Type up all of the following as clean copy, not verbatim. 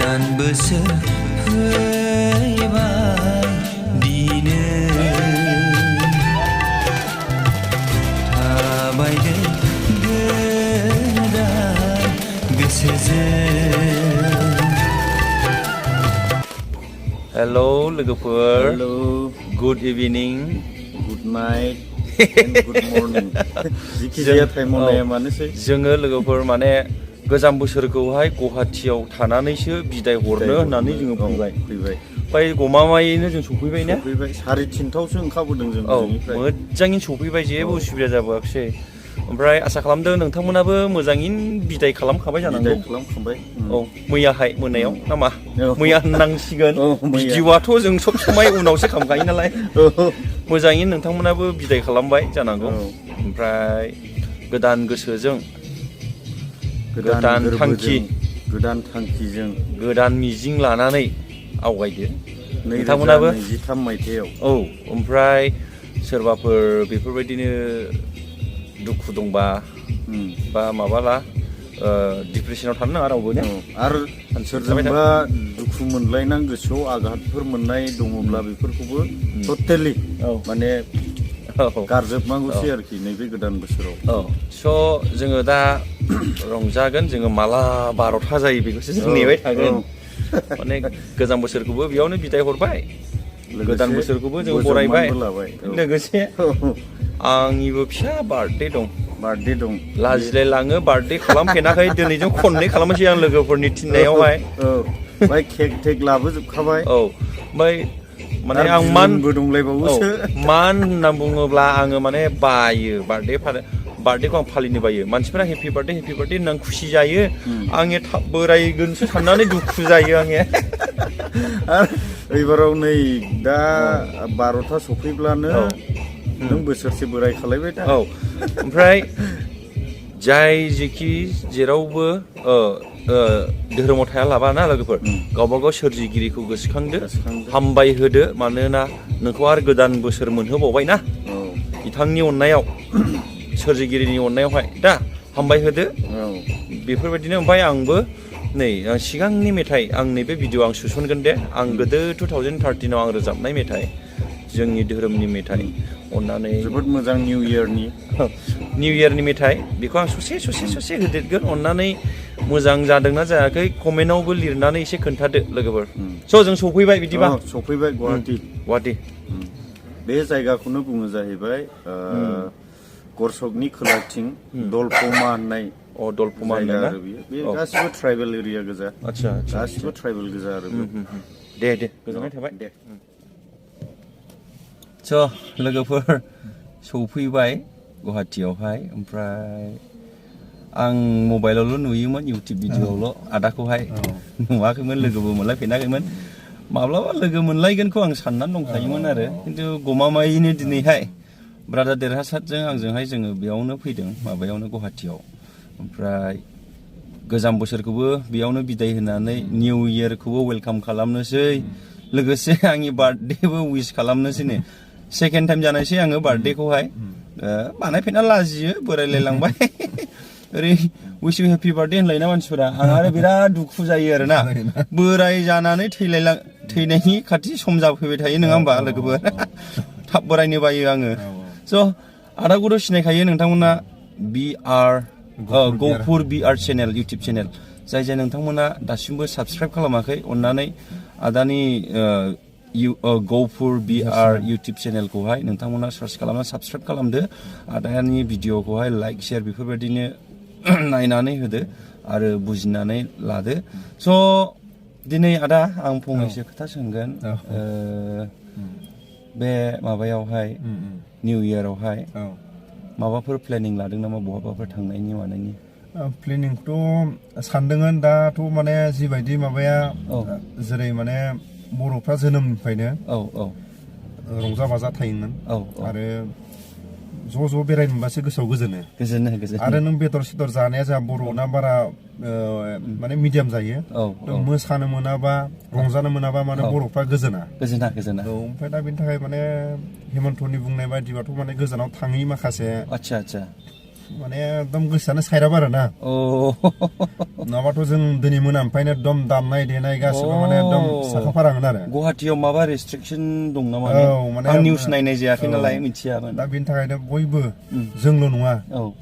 गोदान बोसोर फैबाय दिनो थाबायदो गोदान गोसोजों हेलो लोगोफोर हेलो गुड इभिनिं गुड नाइट गुड मर्निं जिखि जाया टाइमाव नाया मानोसै जोङो लोगोफोर माने गोजाम बोसोरखौहाय गुवाहाटियाव थानानैसो बिदाय हरनो होननानै जोङो फैबाय ओमफ्राय गमामायैनो जों सफैबाय ना सफैबाय 3:30 ओंखारबोदों जों मोजाङैनो सफैबाय जेबो उसुबिदा जाबोआखिसै ओमफ्राय आसा खालामदों नोंथांमोनाबो मोजाङैनो बिदाय खालामखाबाय जानांगौ खालामखांबाय औ मैयाहाय मोनायाव नामा मैया होननांसिगोन भिडिअ'आथ' जों सब समाय उनावसो खालामखायो नालाय मोजाङैनो नोंथांमोनाबो बिदाय खालामबाय जानांगौ ओमफ्राय गोदान गोसोजों गोदान थांखिजों गोदान मिजिं लानानै आवगायदो नोंथांमोनाबो 2023 मायथाइयाव औ ओमफ्राय सोरबाफोर बेफोरबायदिनो दुखु दंबा बा माबाला डिप्रेसनाव थानो नाङा रावबो ने आरो सोरजोंबा दुखु मोनलायनां गोसोआव आघातफोर मोननाय दङब्ला बेफोरखौबो टटेलि माने गारजोबनांगौसै आरोखि नैबे गोदान बोसोराव स' जोङो दा रंजागोन जोङो माला 12था जायो बेखौसो जों नेबाय थागोन माने गोजाम बोसोरखौबो बेयावनो बिदाय हरबाय गोदान बोसोरखौबो जों बरायबाय लोगोसे आंनिबो फिसा बार्थडे दं लाजिलाय लाङो बार्थडे खालामफेनाखै दिनै जों खननै खालामनोसै आं लोगोफोरनि थिननायावहाय ओमफ्राय केक लाबोजोबखाबाय ओमफ्राय माने आं मानबो दंलायबावोसो मान होनना बुङोब्ला आङो माने बायो बार्थडेखौ आं फालिनो बायो मानसिफोरा हेपि बार्थडे होननानै खुसि जायो आङो थाब बोरायगोनसो साननानै दुखु जायो आङो एबाराव नै दा 12था सफैब्लानो नों बोसोरसे बोराय खालायबाय दा ओमफ्राय जाय जेखि जेरावबो धोरोमाव थाया लाबाना लोगोफोर गावबागाव सोरजिगिरिखौ गोसोखांदो हामबाय होदो मानोना नोंखौ आरो गोदान बोसोर मोनहोबावबाय ना बिथांनि अननायाव सोरजिगिरिनि अननायावहाय दा हामबाय होदो बेफोरबायदिनो ओमफ्राय आंबो नै सिगांनि मेथाइ आं नैबे भिडिअ आं सोसनगोन दे आं गोदो 2013 आव आं रोजाबनाय मेथाइ जोंनि धोरोमनि मेथाइ अननानै जोबोद मोजां निउ इयारनि मेथाइ बेखौ आं ससे होदेरगोन अननानै मोजां जादोंना जायाखै कमेन्टआवबो लिरनानै एसे खोन्थादो लोगोफोर स' जों सफैबाय बिदिबा सफैबाय गुवाहाटि बे जायगाखौनो बुङो जाहैबाय गरसकनि खोलाथिं दलपमा होननाय दलपमा जायगा आरो बे गासिबो ट्राइबेल एरिया गोजा गासिबो ट्राइबेल गोजा आरो दे गोजोननाय थाबाय दे स' लोगोफोर सफैबाय गुवाहाटियावहाय ओमफ्राय आं मबाइलावल' नुयोमोन इउटिउब भिडिअ'आवल' आदाखौहाय नुवाखैमोन लोगोबो मोनलायफेनाखैमोन माब्लाबा लोगो मोनलायगोनखौ आं साननानै दंखायोमोन आरो खिन्थु गमामायैनो दिनैहाय ब्रादार देरहासारजों आंजोंहाय जोङो बेयावनो फैदों माबायावनो गुवाहाटियाव ओमफ्राय गोजाम बोसोरखौबो बेयावनो बिदाय होनानै निउ इयारखौबो वेलकाम खालामनोसै लोगोसे आंनि बार्थडेबो उइस खालामनोसै ने सेकेन्ड टाइम जानायसै आङो बार्थडेखौहाय बानायफेना लाजियो बोरायलायलांबाय ओरै उइस इउ हेपि बार्थडे होनलायना मानसिफोरा आं आरो बिराद दुखु जायो आरोना बोराय जानानै थैनायनि खाथि सम जाफैबाय थायो नङा होमबा लोगोफोर थाब बोरायनो बायो आङो स' आदाखौथ' सिनायखायो नोंथांमोना गफुर बिआर चेनेल इउटिउब चेनेल जाय नोंथांमोना दासिमबो साबस्क्राइब खालामाखै अननानै आदानि गफुर बिआर इउटिउब चेनेलखौहाय नोंथांमोना सार्च खालामना साबस्क्राइब खालामदो आदानि भिडिअखौहाय लाइक शेयार बेफोरबायदिनो नायनानै होदो आरो बुजिनानै लादो स' दिनै आदा आं फंनैसो खोथा सोंगोन बे माबायावहाय निउ इयारावहाय माबाफोर प्लेनिं लादों नामा बहाबाफोर थांनायनि मानायनि प्लेनिंखौथ' सानदोंमोन दाथ' माने जिबायदि माबाया जेरै माने बर'फ्रा जोनोमनिफ्रायनो रंजा बाजा थायोमोन आरो ज' बेरायनो मोनबासो गोसोआव गोजोनो आरो नों बेदर सेदर जानाया जोंहा बर'ना बारा माने मिडियाम जायो मोसानो मोनाबा रंजानो मोनाबा माने बर'फ्रा गोजोना ओमफ्राय दा बेनि थाखाय माने हेमन्तनि बुंनाय बायदिबाथ' माने गोजानाव थाङै माखासे माने एकदम गोसोआनो सायराब आरो ना नङाबाथ' जों दिनै मोनानिफ्रायनो एकदम दामनाय देनाय गासिबो माने एकदम साखाफारामोन आरो गुवाहाटियाव माबा रेस्ट्रिकसन दं नामा माने आं निउस नायनाय जायाखै नालाय मिथियामोन दा बेनि थाखायनो बयबो जोंल' नङा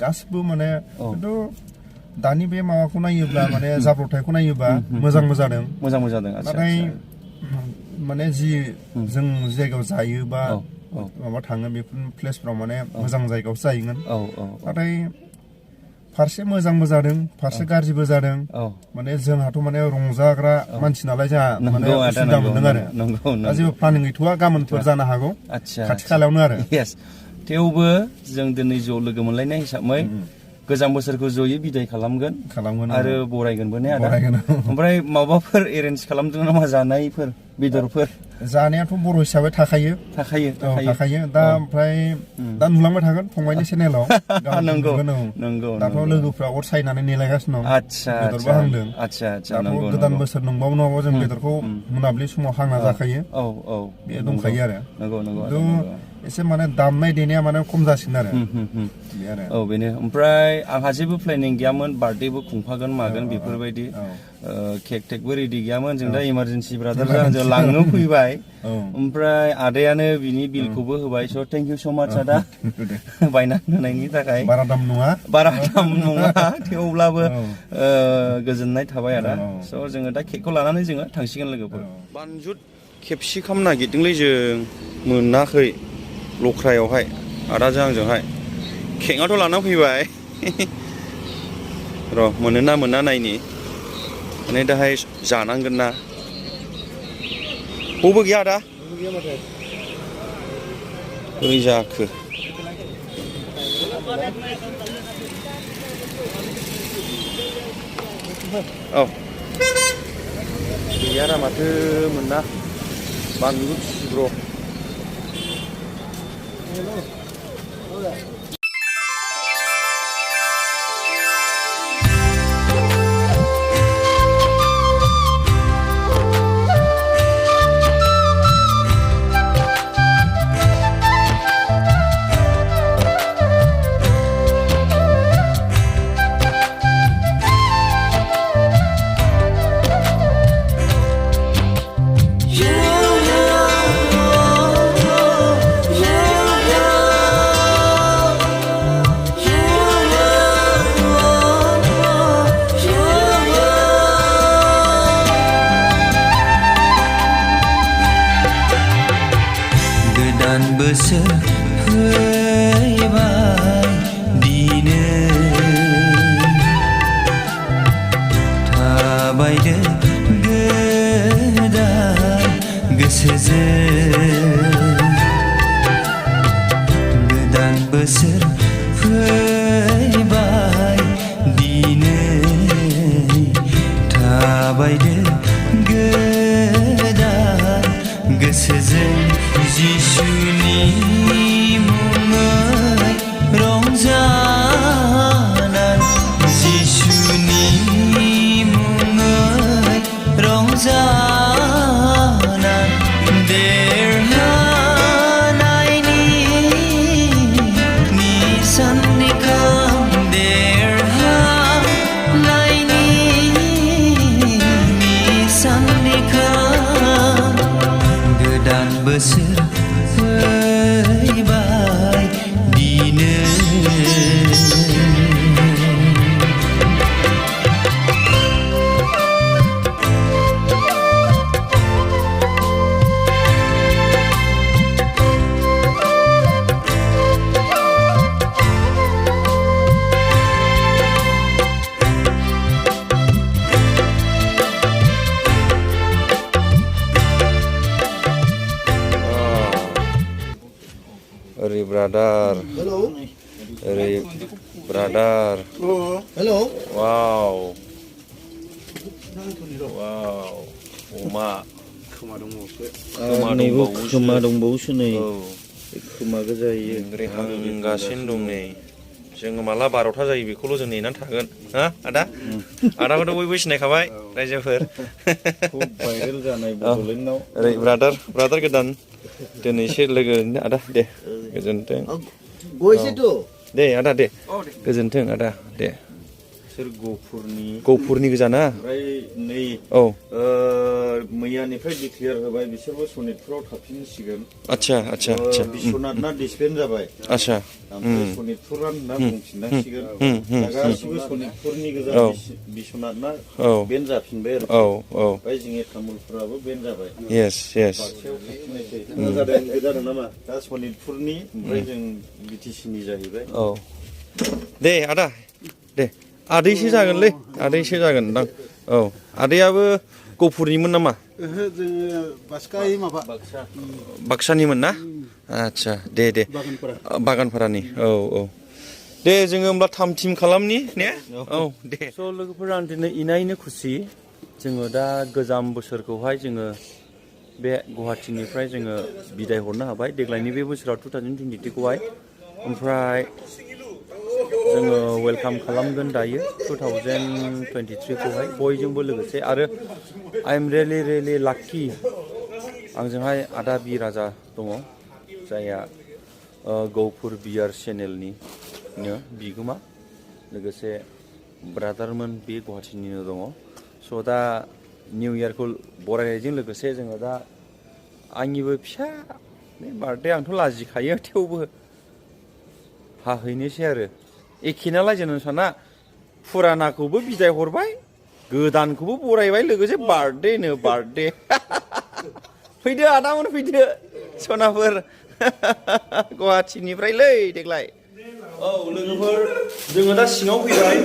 गासिबो माने खिन्थु दानि बे माबाखौ नायोब्ला माने जाब्रबथायखौ नायोब्ला मोजांबो जादों नाथाय माने जि जों जायगायाव जायो बा माबा थाङो बेफोर प्लेसफ्राव माने मोजां जायगायावसो जाहैगोन नाथाय फारसे मोजांबो जादों फारसे गाज्रिबो जादों माने जोंहाथ' माने रंजाग्रा मानसि नालाय जोंहा माने उसुबिदा मोनदों आरो दा जेबो प्लानिं गैथ'वा गाबोनफोर जानो हागौ खाथि खालायावनो आरो थेवबो जों दिनै ज' लोगो मोनलायनाय हिसाबै गोजाम बोसोरखौ जयै बिदाय खालामगोन आरो बरायगोनबो ने आदा ओमफ्राय माबाफोर एरेन्ज खालामदों नामा जानायफोर बेदरफोर जानायाथ' बर' हिसाबै थाखायो दा ओमफ्राय दा नुलांबाय थागोन फंबायनि चेनेलाव नंगौ दाथ' लोगोफ्रा अर सायनानै नेलायगासिनो दं बेदरबो हांदों दाथ' गोदान बोसोर नंबाबो नङाबा जों बेदरखौ मोनाबिलि समाव हांना जाखायो बे दंखायो आरो एसे माने दामनाय देनाया माने खम जासिगोन आरो बेनो ओमफ्राय आंहा जेबो प्लेनिं गैयामोन बार्थडेबो खुंफागोन मागोन बेफोरबायदि केक टेकबो रेडि गैयामोन जों दा इमारजेन्सि ब्रादार जों लांनो फैबाय ओमफ्राय आदायानो बिनि बिलखौबो होबाय स' थेंक इउ स' माच आदा बायनानै होनायनि थाखाय बारा दाम नङा थेवब्लाबो गोजोननाय थाबाय आदा स' जोङो दा केकखौ लानानै जोङो थांसिगोन लोगोफोर बानजुद खेबसे खालामनो नागिरदोंलै जों मोनाखै लख्रायावहाय आदाजों आंजोंहाय केकआथ' लाना फैबाय र' मोनोना मोना नायनि माने दाहाय जानांगोन ना बबो गैया आदा बोरै जाखो गैया दा माथो मोना बानलु सिब्र' बोसोर फैबाय दिनै थाबायदो गोदान गोसोजों गोदान बोसोर फैबाय दिनै थाबायदो गोदान गोसोजों जिसुनि मुङै रंजानान जिसुनि मुङै रंजानान देरहानायनि निसाननिखौ देरहानायनि निसाननिखौ गोदान बोसोर फैबाय दिनै Ori brother. Hello. Ori brother. Hello. Wow. Wow. Oma. खोमा दंबावो खोमा दंबावोसो नै खोमा गोजायो हांगासिनो दं नै जोङो माला 12था जायो बेखौल' जों नेनानै थागोन हा आदा आदाखौथ' बयबो सिनायखाबाय रायजोफोर भाइरेल जानाय बड'लेण्डआव ओरै ब्रादार गोदान दिनैसो लोगो आदा दे गोजोनथों गयसे तो दे आदा दे गोजोन्थों आदा दे बिसोर गफुरनि गोजा ना ओमफ्राय नै मैयानिफ्राय डिक्लियार होबाय बिसोरबो सनितपुराव थाफिनसिगोन आच्छा बिश्वनाथना डिसबेन्ड जाबाय आच्छा ओमफ्राय सनितपुरा होनना बुंफिननांसिगोन दा गासिबो सनितपुरनि गोजा बिश्वनाथना बेन्ड जाफिनबाय आरो ओमफ्राय जोंनि तामुलपुराबो बेन्ड जाबाय येस बाक्सायाव थाफिननायसै जादों नामा दा सनितपुरनि ओमफ्राय जों बिटिसिनि जाहैबाय दे आदा दे आदैसो जागोनलै आदैसो जागोनदां आदैयाबो गफुरनिमोन नामा जोङो बाक्सानिमोन ना आच्छा दे बागानपारानि दे जोङो होमब्ला थाम थिम खालामनि ने दे स' लोगोफोर आं दिनै इनायनो खुसि जोङो दा गोजाम बोसोरखौहाय जोङो बे गुवाहाटीनिफ्राय जोङो बिदाय हरनो हाबाय देग्लायनि बे बोसोराव 2022खौहाय ओमफ्राय जोङो वेलकाम खालामगोन दायो 2023खौहाय बयजोंबो लोगोसे आरो आइ एम रियेलि लाकि आंजोंहाय आदा बि राजा दङ जायहा गफुर बियार चेनेलनि बिगोमा लोगोसे ब्रादारमोन बे गुवाहाटीनिनो दङ स' दा निउ इयारखौ बरायनायजों लोगोसे जोङो दा आंनिबो फिसा बार्थडे आंथ' लाजिखायो थेवबो हाहैनोसै आरो एखे नालाय जों साना फुरानाखौबो बिदाय हरबाय गोदानखौबो बरायबाय लोगोसे बार्थडे फैदो आदामोन फैदो सनाफोर गुवाहाटीनिफ्रायलै देग्लाय लोगोफोर जोङो दा सिङाव फैबाय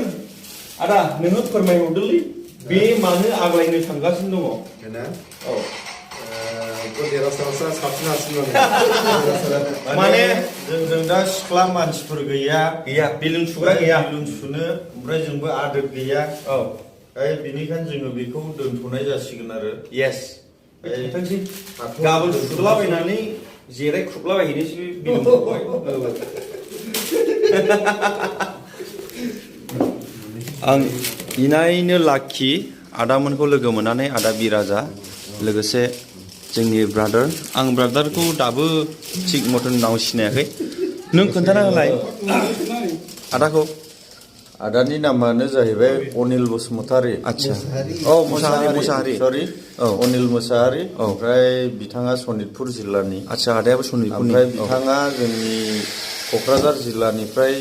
आदा नोङो फोरमायहरदोलै बे मानो आग्लायनो थांगासिनो दङ माने जों दा सिख्ला मानसिफोर गैया बेलुन सुग्रा गैया बेलुन सुनो ओमफ्राय जोंबो आदोर गैया बेनिखायनो जोङो बेखौ दोनथ'नाय जासिगोन आरो येस गाबोन सुलाबायनानै जेराय खुबलाबायहैनोसै बेलुनखौहाय आं इनायनो लाखि आदामोनखौ लोगो मोननानै आदा बिराजा लोगोसे जोंनि ब्रादार आं ब्रादारखौ दाबो थिग मथन नाव सिनायाखै नों खोन्थाना होलाय आदाखौ आदानि नामानो जाहैबाय अनिल बसुमतारी आच्छा मुसाहारि सरि अनिल मुसाहारि ओमफ्राय बिथाङा सनितपुर जिल्लानि आच्छा आदायाबो सनितपुरनि ओमफ्राय बिथाङा जोंनि क'क्राझार जिल्लानिफ्राय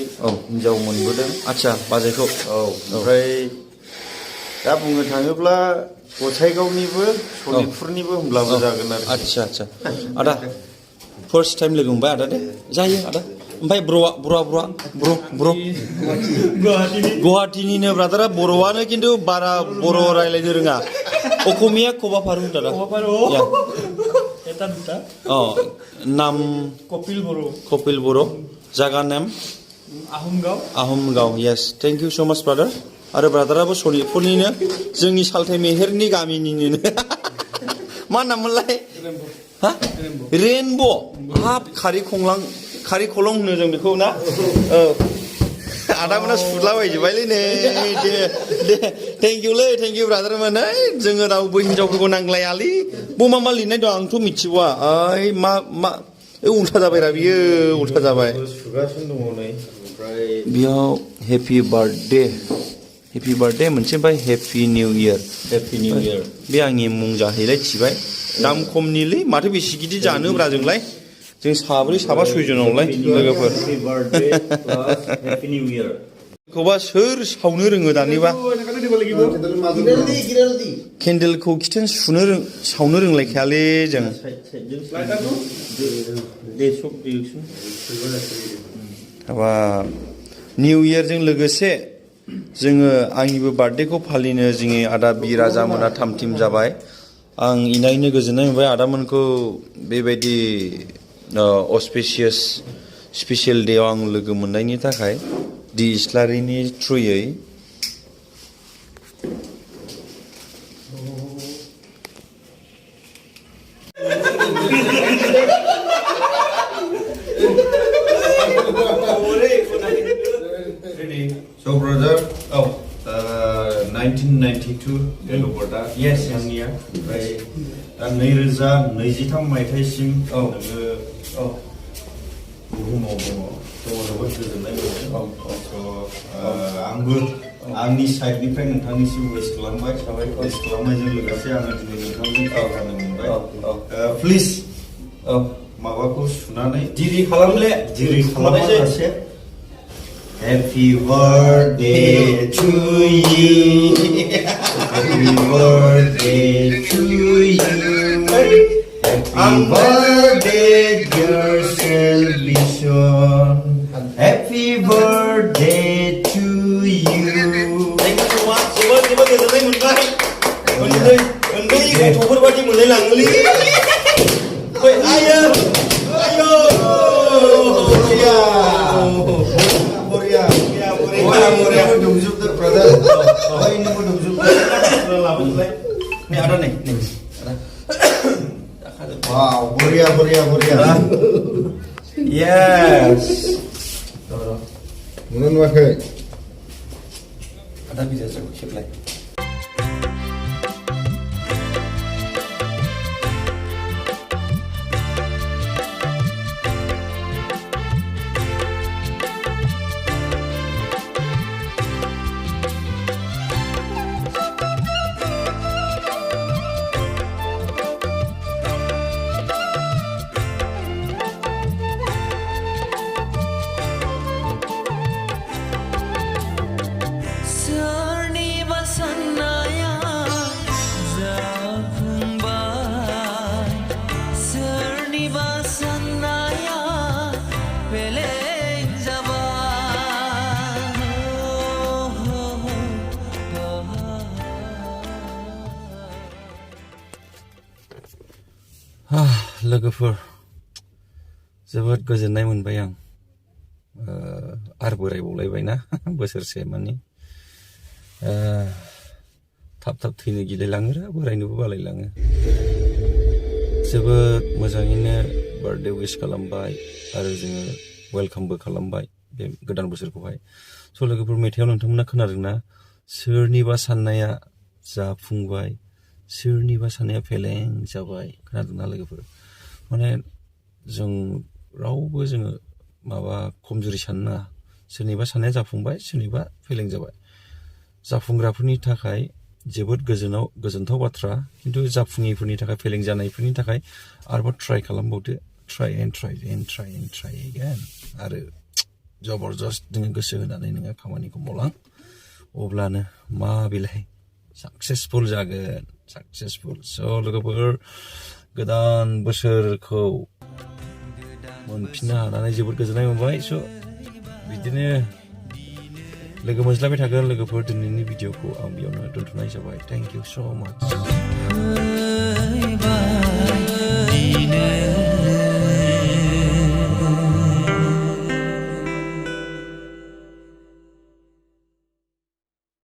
हिनजाव मोनबोदों आच्छा बाजैखौ ओमफ्राय दा बुंनो थाङोब्ला गसाइगावनिबो सनितपुरनिबो होमब्लाबो जागोन आरो आच्छा आदा फार्स्ट टाइम लोगो मोनबाय आदा दे जायो आदा ओमफ्राय ब्र' गुवाहाटीनिनो ब्रादारा बर'आनो खिन्थु बारा बर' रायलायनो रोङा अखमिया खबाफारु दादा नाम कपिल बर' जागा नाम आहमगाव येस थेंक इउ स' माच ब्रादार आरो ब्रादाराबो सनितपुरनिनो जोंनि सालथाइ मेहेरनि गामिनिनो मा नाममोनलाय रेनब' हाब खारि खलं होनो जों बेखौ ना आदामोना सुलाबायजोब्बायलै नै दे थेंक इउ ब्रादारमोन जोङो रावबो हिनजावफोरखौ नांलायालै बमा मा लिरनाय दं आंथ' मिथिबावा मा उल्था जाबायरा बियो उल्था जाबाय सुगासिनो दङ नै ओमफ्राय बेयाव हेपि बार्थडे मोनसे ओमफ्राय हेपि निउ इयार बे आंनि मुं जाहैलाय थिबाय दाम खमनिलै माथो बेसे गिदिर जानोब्रा जोंलाय जों साब्रै साबा सयजनावलाय लोगोफोर खौबा सोर सावनो रोङो दानिबा केन्देलखौ खिथेन सावनो रोंलायखायालै जों माबा निउ इयारजों लोगोसे जोङो आंनिबो बार्थडेखौ फालिनो जोंनि आदा बि राजामोना थाम थिम जाबाय आं इनायनो गोजोननाय मोनबाय आदामोनखौ बेबायदि अस्पिसियास स्पेसियेल डेआव आं लोगो मोननायनि थाखाय दि इस्लारिनि थ्रुयै So brother 1992 डेटबर्डआ आंनिया ओमफ्राय दा 2023 मायथाइसिम नोङो बुहुमाव दङ जोबोद गोजोननाय मोनदों आंबो आंनि साइडनिफ्राय नोंथांनिसिम वेस्ट खालामबाय वेस्ट खालामनायजों लोगोसे आङो दिनै नोंथांजों रायज्लायनो मोनबाय प्लिज माबाखौ सुनानै दिरि खालामले दिरि खालामनायसे Happy birthday to you. Happy birthday to you. Happy birthday, dear Salvation. Happy birthday to you. Thank you so much. Coba goजोननाय मोनबाय. उन्दै गथ'फोर बादि मोनलाय लाङोलै. Oi, ayo. Boria dongjup brother. Ini mau dongjup. Laban Nih ada nih. Wow, Boria. Yes. Menurut wakai. Ada bisa saya ship lagi. लोगोफोर जोबोद गोजोननाय मोनबाय आं आरो बोरायबावलायबायना बोसोरसे मानि थाब थैनो गिलायलाङो बोरायनोबो बालायलाङो जोबोद मोजाङैनो बार्थडे विश खालामबाय आरो जोङो वेलकामबो खालामबाय बे गोदान बोसोरखौहाय स' लोगोफोर मेथाइआव नोंथांमोना खोनादोंना सोरनिबा साननाया जाफुंबाय सोरनिबा साननाया फेलें जाबाय खोनादोंना लोगोफोर माने जों रावबो जोङो माबा खमजुरि साननो नाङा सोरनिबा साननाया जाफुंबाय सोरनिबा फेलें जाबाय जाफुंग्राफोरनि थाखाय जोबोद गोजोनथाव बाथ्रा खिन्थु जाफुङिफोरनि थाखाय फेलें जानायफोरनि थाखाय आरोबाव ट्राइ खालामबावदो ट्राइ एगेन आरो जबरदस्त नोङो गोसो होनानै नोङो खामानिखौ मावलां अब्लानो मा बिलाय साक्सेसफुल जागोन साक्सेसफुल स' लोगोफोर गोदान बोसोरखौ मोनफिननो हानानै जोबोद गोजोननाय मोनबाय स' बिदिनो लोगो मोनज्लायबाय थागोन लोगोफोर दिनैनि भिडिअखौ आं बेयावनो दोनथ'नाय जाबाय थेंक इउ स' माच